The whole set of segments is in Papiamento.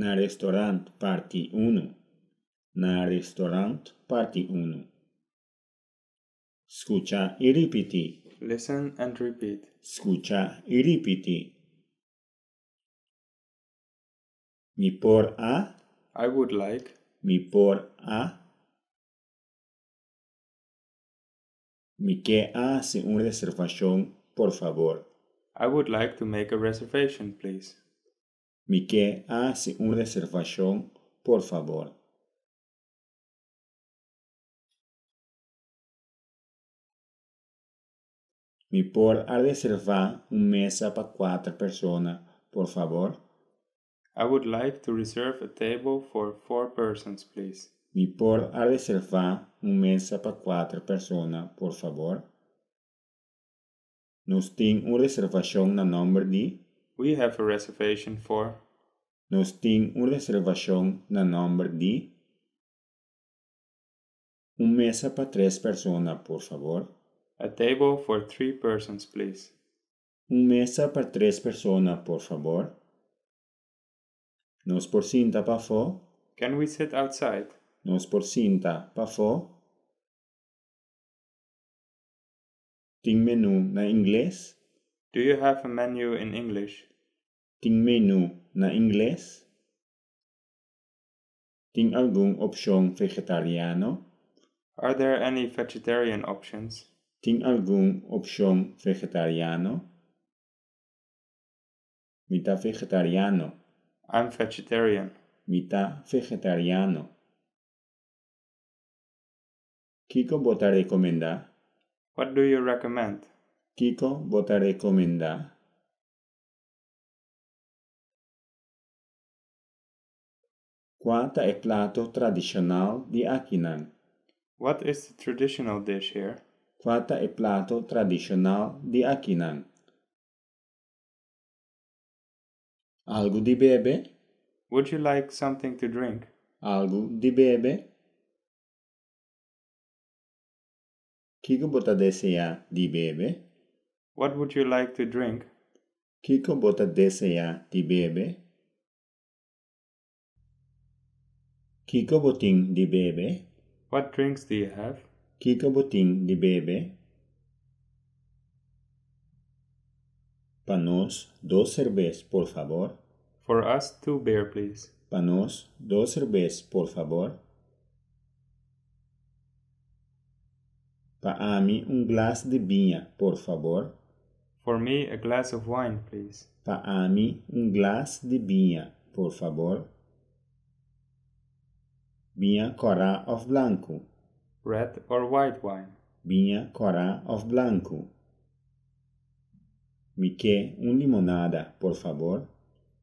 Na restorant parti unu. Na restorant parti unu. Skucha i ripití. Listen and repeat. Skucha i ripití. Mi por a. I would like. Mi por a. Mi ke hasi un reservashon, por fabor. I would like to make a reservation, please. Mi ke hasi un reservashon, por fabor. Mi por a reservá un mesa pa kuater persona, por fabor? I would like to reserve a table for four persons, please. Mi por a reservá un mesa pa kuater persona, por fabor? Nos tin un reservashon na nòmber di. We have a reservation for. Nos tin un reservashon na nòmber di. Un mesa pa tres persona, por fabor. A table for three persons, please. Un mesa pa tres persona, por fabor. Nos por sinta pafó? Can we sit outside? Nos por sinta pafó? Tin menú na ingles? Do you have a menu in English? Tin menú na ingles? Tin algun opshon vegetariano? Are there any vegetarian options? Tin algun opshon vegetariano? Mi ta vegetariano. I'm vegetarian. Mi ta vegetariano. Kiko bo ta rekomendá? What do you recommend? Kiko bo ta rekomendá? Kua ta e plato tradishonal di akinan? What is the traditional dish here? Kua ta e plato tradishonal di akinan? Algu di bebe? Would you like something to drink? Algu di bebe? Kiko bo ta deseá di bebe? What would you like to drink? Kiko bo ta deseá di bebe? Kiko bo tin di bebe? What drinks do you have? Kiko bo tin di bebe? Pa nos dos serbes, por fabor. For us, two beer, please. Pa nos dos serbes, por fabor. Pa ami un glas di biña, por fabor. For me, a glass of wine, please. Pa ami un glas di biña, por fabor. Biña kòrá òf blanku? Red or white wine? Biña kòrá òf blanku? Mi ke un limonada, por fabor.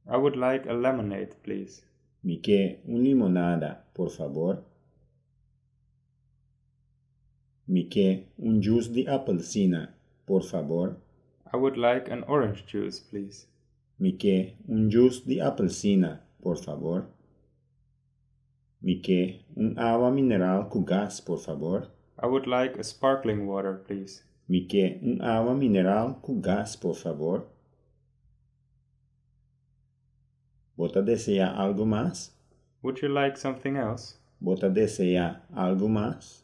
I would like a lemonade, please. Mi ke un limonada, por fabor. Mi ke un djus di apelsina, por fabor. I would like an orange juice, please. Mi ke un djus di apelsina, por fabor. Mi ke un awa mineral ku gas, por fabor. I would like a sparkling water, please. Mi ke un awa mineral ku gas, por fabor. Bo ta deseá algu mas? Would you like something else? Bo ta deseá algu mas?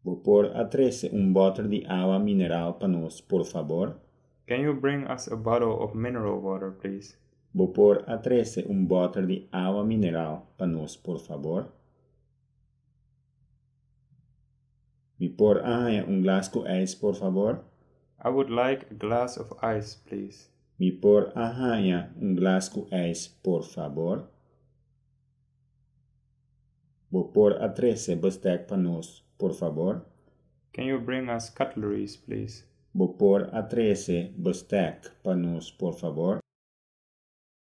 Bo por a trese un bòter di awa mineral pa nos, por fabor? Can you bring us a bottle of mineral water, please? Bo por a trese un bòter di awa mineral pa nos, por fabor? Mi por a haña un glas ku ijs, por fabor? I would like a glass of ice, please. Mi por a haña un glas ku ijs, por fabor? Bo por a trese bestèk pa nos, por fabor? Can you bring us cutleries, please? Bo por a trese bestèk pa nos, por fabor?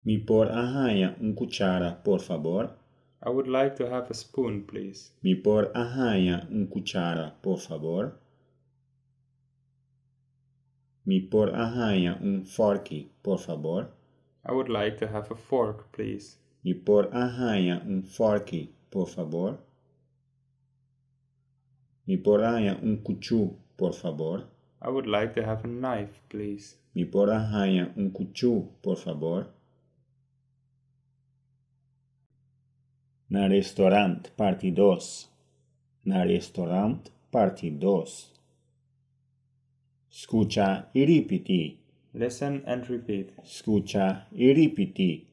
Mi por a haña un kuchara, por fabor? I would like to have a spoon, please. Mi por a haña un kuchara, por fabor? Mi por a haña un fòrki, por fabor? I would like to have a fork, please. Mi por a haña un fòrki, por fabor? Mi por a haña un kuchú, por fabor? I would like to have a knife, please. Mi por a haña un kuchú, por fabor? Na restorant, parti dos. Na restorant, parti dos. Skucha i ripití. Listen and repeat. Skucha i ripití.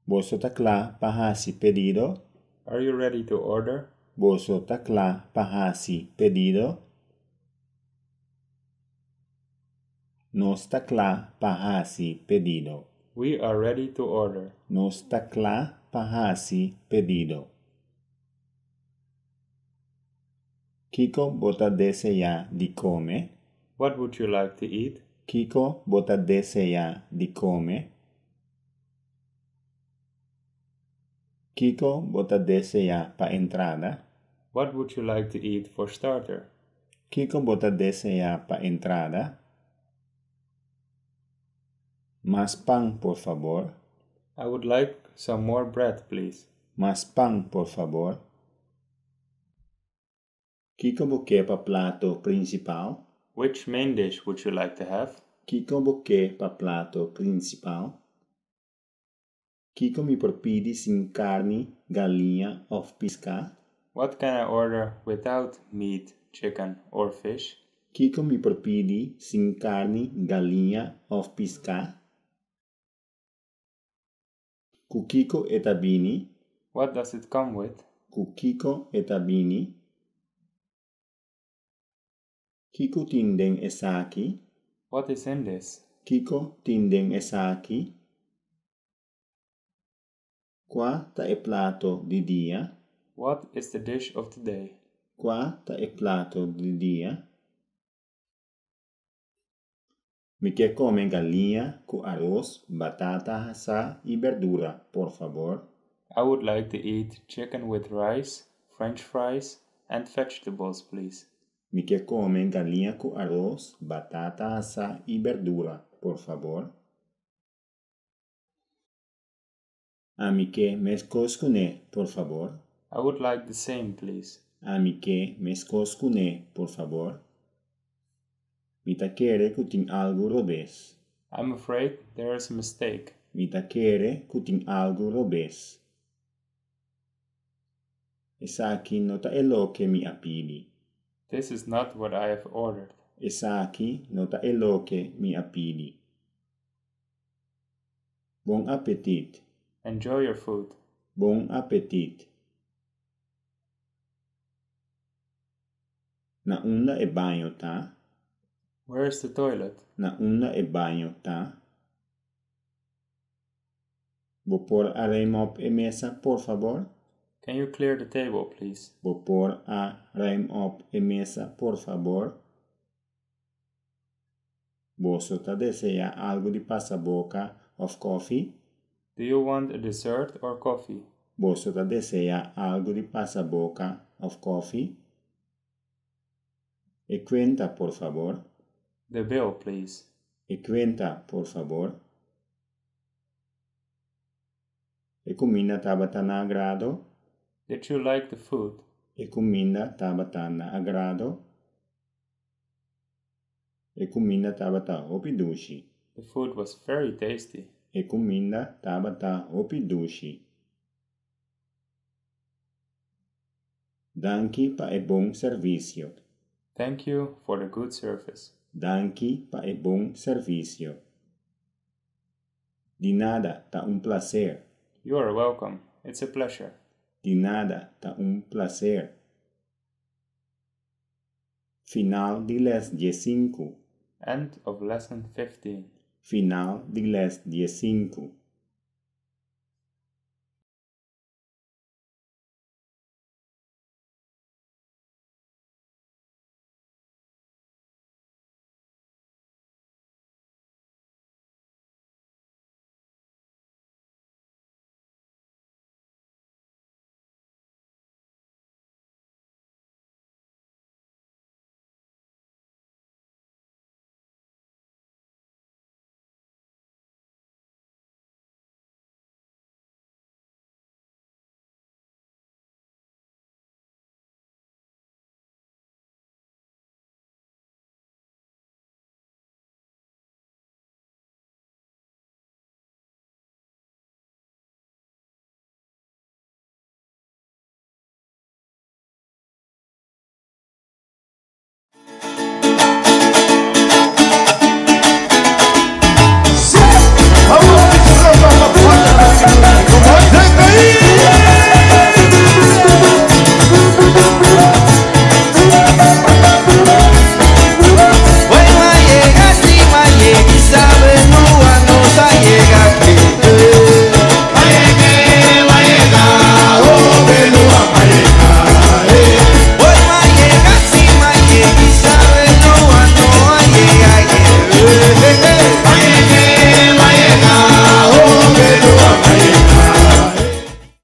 Boso ta kla pa hasi pedido? Are you ready to order? Boso ta kla pa hasi pedido? Nos ta kla pa hasi pedido. We are ready to order. Nos ta kla pa hasi pedido. Kiko bo ta deseá di kome? What would you like to eat? Kiko bo ta deseá di kome? Kiko bo ta deseá pa entrada? What would you like to eat for starter? Kiko bo ta deseá pa entrada? Mas pan, por fabor. I would like some more bread, please. Mas pan, por fabor. Kiko bo ke pa plato prinsipal? Which main dish would you like to have? Kiko bo ke pa plato prinsipal? Kiko mi por pidi sin karni, galiña òf piská? What can I order without meat, chicken or fish? Kiko mi por pidi sin karni, galiña òf piská? Ku kiko e ta bini? What does it come with? Ku kiko e ta bini? Kiko tin den esaki? What is in this? Kiko tin den esaki? Kua ta e plato di dia? What is the dish of the day? Kua ta e plato di dia? Mi ke kome galiña ku aros, batata hasá i berdura, por fabor. I would like to eat chicken with rice, french fries and vegetables, please. Mi ke kome galiña ku aros, batata hasá i berdura, por fabor. Ami ke meskos kuné, por fabor. I would like the same, please. Ami ke meskos kuné, por fabor. Mi ta kere ku tin algu robes. I'm afraid there is a mistake. Mi ta kere ku tin algu robes. Esaki no ta e loke mi a pidi. This is not what I have ordered. Esaki no ta e loke mi a pidi. Bon apetit. Enjoy your food. Bon apetit. Na unda e baño ta? Where is the toilet? Na unda e baño ta? Bo por a ruim op e mesa, por fabor? Can you clear the table, please? Bo por a ruim op e mesa, por fabor? Boso ta deseá algu di pasaboka òf kòfi? Do you want a dessert or coffee? Boso ta deseá algu di pasaboka òf kòfi? E kuenta, por fabor. The bill, please. E kuenta, por fabor. E kuminda tabata na agrado? Did you like the food? E kuminda tabata na agrado? E kuminda tabata hopi dushi. The food was very tasty. E kuminda tabata hopi dushi. Danki pa e bon servisio. Thank you for the good service. Danki pa e bon servisio. Di nada, ta un plaser. You are welcome. It's a pleasure. Di nada, ta un plaser. Final di lès diesinku. End of lesson 15. Final di lès diesinku.